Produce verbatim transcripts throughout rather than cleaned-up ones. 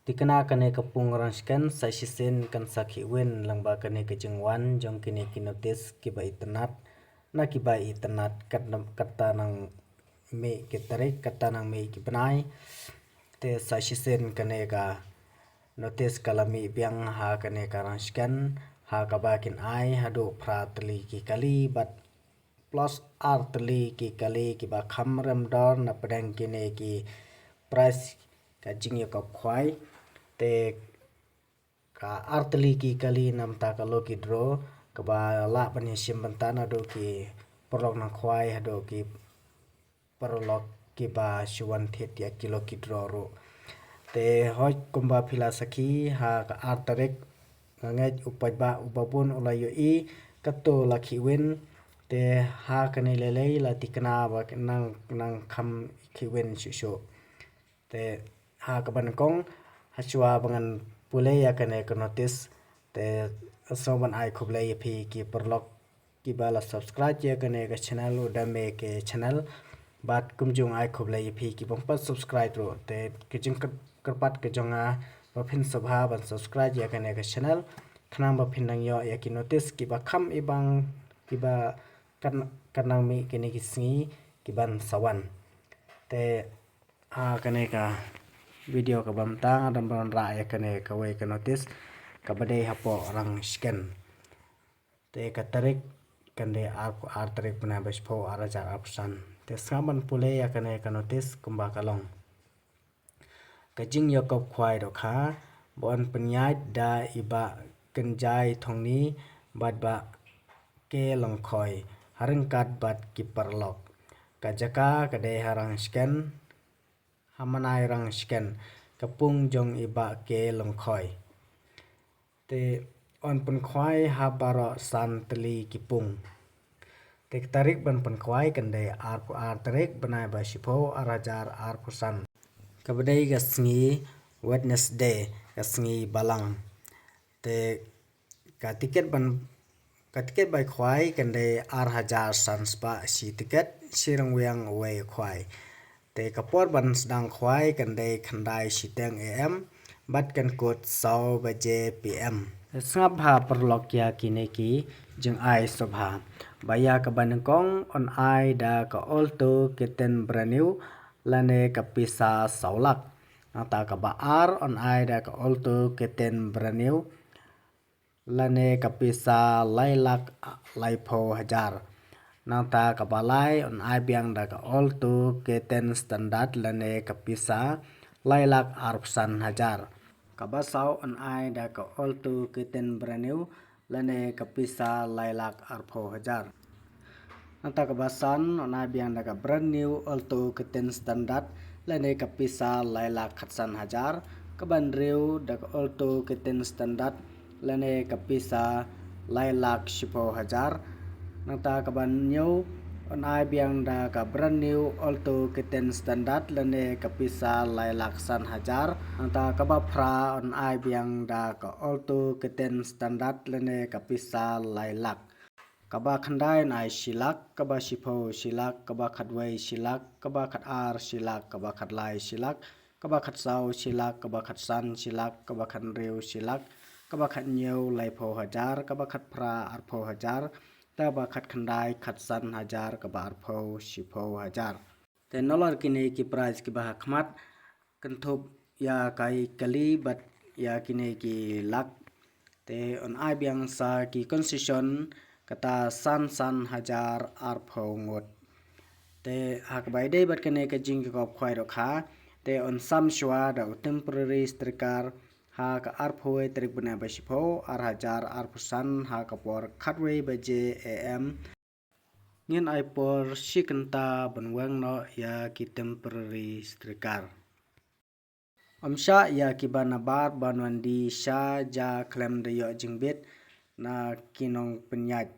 tikna kane ka pung rang sken sa shisien kan sa khih win lang ba kane ka jingwan jong kine ki notice kiba itynnad na kiba itynnad kat, kata nang mih ki tarik, kata nang mih ki bnai. Te sa shisien kane ka notice ka la mih biang ha kane ka rang sken ha kaba kin ai haduh phra tylli ki kali bad plus ar tylli ki kali kiba kham rem dor na pdeng kine ki prize ka jingïakop khwai. Te ka ar tylli ki kali namta ka lucky draw kaba lah ban ïashim bynta naduh ki paralok nongkhwai haduh ki paralok kiba shu wan thied ïa ki lucky draw ruh. Te hooid kumba phi la sakhi ha ka ar tarik nga ngeit u paidbah uba bun u la ïohi kato la khih win. Te ha kane lei lei la tikna ba nang, nang kham khih win shuh shuh. Te ha kaba nyngkong ha shuwa ba ngan pule ïa kane ka notice te sngewbha ban ai khublei ïa phi ki paralok kiba la subscribe ïa kane ka channel u Dame K channel. Bad kumjuh ai khublei ïa phi ki bym pat subscribe ruh te ka jingkyrpad ka jong nga ba phin sngewbha ban subscribe ïa kane ka channel khnang ba phin nang ïoh ïa ki notice kiba kham ibang kiba kan, kan nang mih kine ki sngi kiban sa wan. Te ha kane ka video kaba mynta nga dang ban rah ïa kane kawei ka notice kaba dei hapoh rang sken. Te ka tarik kan dei ar, ar tarik bnai ba shiphew ar hajar arphew san. Te sngap ban pule ïa kane ka notice kumba ka long. Ka jingïakop khwai dohkha ba yn pynïaid da i Bah Kynjai Thongni bad Bah K Longkhoi ha ryngkat bad ki paralok. Ka jaka ka dei ha rang sken, ha Manai rang sken, ka pung jong i Bah K Longkhoi. Te yn pynkhwai ha baroh san tylli ki pung. Te ka tarik ban pynkhwai kan dei arphew ar tarik bnai ba shiphew ar hajar arphew san. Kaba dei ka sngi Wednesday, ka sngi Balang. Te ka tiket ban, ka tiket bai khwai kan dei ar hajar san spah shi tiket, shi ryngwiang uwei khwai. Te ka por ban sdang khwai kan dei khyndai shiteng A M bad kan kut saw baje P M. Sngap bha paralok ïa kine ki jingai sngewbha. Ba ïa kaba nyngkong yn ai da ka Alto K ten brand new lane ka pisa saw lak. Nangta kaba ar yn ai da ka Alto K ten brand new lane ka pisa lai lak laiphew hajar. Nangta kaba lai yn ai biang da ka Alto K ten standard lane ka pisa lai lak arphew san hajar. Kaba saw yn ai da ka Alto K ten brand new lane ka pisa lai lak arphew hajar. Nangta kaba san yn ai biang da ka brand new Alto K ten standard lane ka pisa lai lak khatsan hajar. Kaba hynriew da ka Alto K ten standard lane ka pisa lai lak shiphew hajar. Nangta kaba hynñiew yn ai biang da ka brand new Alto K ten standard lane ka pisa lai lak san hajar. Nangta kaba phra yn ai biang da ka Alto K ten standard lane ka pisa lai lak. Kaba khyndai yn ai shi lak, kaba shiphew shi lak, kaba khatwei shi lak, kaba khatar shi lak, kaba khatlai shi lak, kaba khatsaw shi lak, kaba khatsan shi lak, kaba khathynriew shi lak, kaba khathynñiew laiphew hajar, kaba khatphra arphew hajar, kaba khatkhyndai khatsan hajar, kaba arphew shiphew hajar. Te nalor kine ki prize kiba ha khmat kynthup ïa ki kali bad ïa kine ki lak. Te yn ai biang sa ki concession kata san san hajar arphew ngut. Te ha kaba ïadei bad kane ka jingïakop khwai dohkha te yn sam shuwa da u temporary striker ha ka arphew tarik bnai ba shiphew ar hajar arphew san ha ka por khatwei baje A M. Ngin ai por shi kynta ban weng noh ïa ki temporary striker. Ym shah ïa kiba nabar ban wan die sha ja khlem da ïoh jingbit na ki nongpynïaid.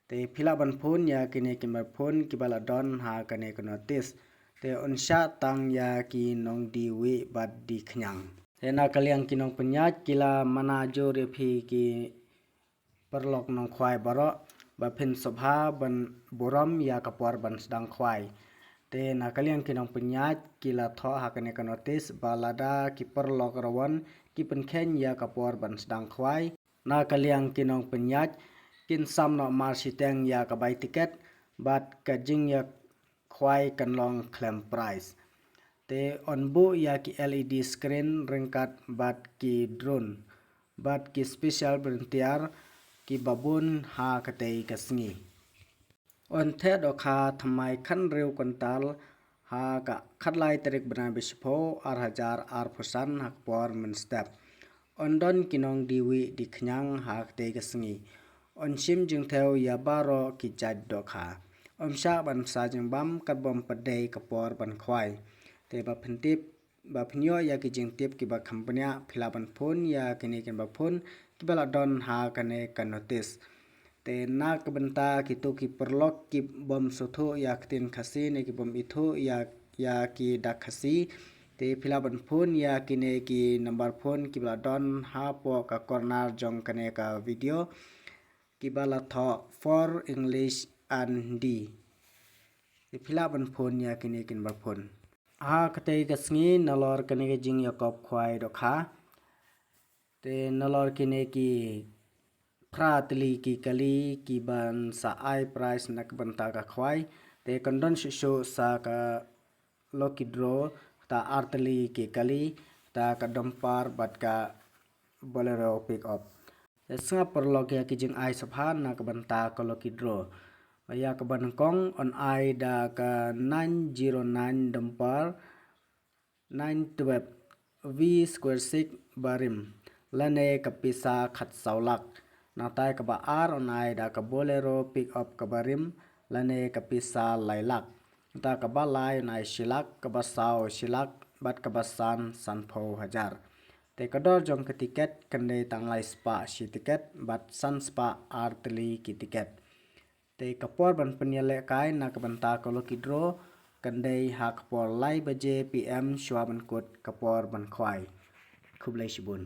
Te phi lah ban phone ïa kine ki number phone kiba la don ha kane ka notice. Te yn shah tang ïa ki nongdie wieh bad die khñiang. Te na ka liang ki nongpynïaid ki la mana jur ïa phi ki paralok nongkhwai baroh ba phin sngewbha ban burom ïa ka por ban sdang khwai. Te na ka liang ki nongpynïaid ki la thoh ha kane ka notice ba lada ki paralok rawon ki pynkheiñ ïa ka por ban sdang khwai, na ka liang ki nongpynïaid kin sam noh marshiteng ïa ka bai tiket bad ka jingïakhwai kan long khlem prize. Te yn buh ïa ki L E D screen ryngkat bad ki drone bad ki special volunteer kiba bun ha katei ka sngi. Yn theh dohkha thymmai khathynriew kwintal ha ka khatlai tarik bnai ba shiphew ar hajar arphew san ha ka por mynstep. Yn don ki nongdie wieh die khñiang ha katei ka sngi. Yn shim jingthew ïa baroh ki jait dohkha. Ym shah ban bsa jingbam katba ym pat dei ka por ban khwai. Te ba phin tip, ba phin ïoh ïa ki jingtip kiba kham bniah, phi lah ban phone ïa kine ki number phone kiba la don ha kane ka notice. Te na ka bynta kito ki paralok ki bym sngewthuh ïa ka ktien Khasi ne ki bym ithuh ïa, ïa ki dak Khasi, te phi lah ban phone ïa kine ki number phone kiba la don hapoh ka corner jong kane ka video, kiba la thoh for English and Hindi. Te phi lah ban phone ïa kine ki number phone. Ha katei ka sngi nalor kane ka jingïakop khwai dohkha, te nalor kine ki phra tylli ki kali kiban sa ai prize na ka bynta ka khwai. Te kan don shuh shuh sa ka lucky draw, ta ar tylli ki kali, ta ka dumper bad ka Bolero pick up. Te sngap paralok ïa ki jingai sngewbha na ka bynta ka lucky draw. Ïa kaba nyngkong yn ai da ka nine zero nine dumper, nine twelve V square six barim, lane ka pisa khatsaw lak. Nangta kaba ar yn ai da ka Bolero pick up kaba rim lane ka pisa lai lak. Nangta kaba lai yn ai shi lak, kaba saw shi lak bad kaba san sanphew hajar. Te ka dor jong ka tiket kan dei tang lai spah shi tiket bad san spah ar tylli ki tiket. Te ka por ban pynïalehkai na ka bynta ka lucky draw kan dei ha ka por lai baje P M shuwa ban kut ka por ban khwai. Khublei shibun.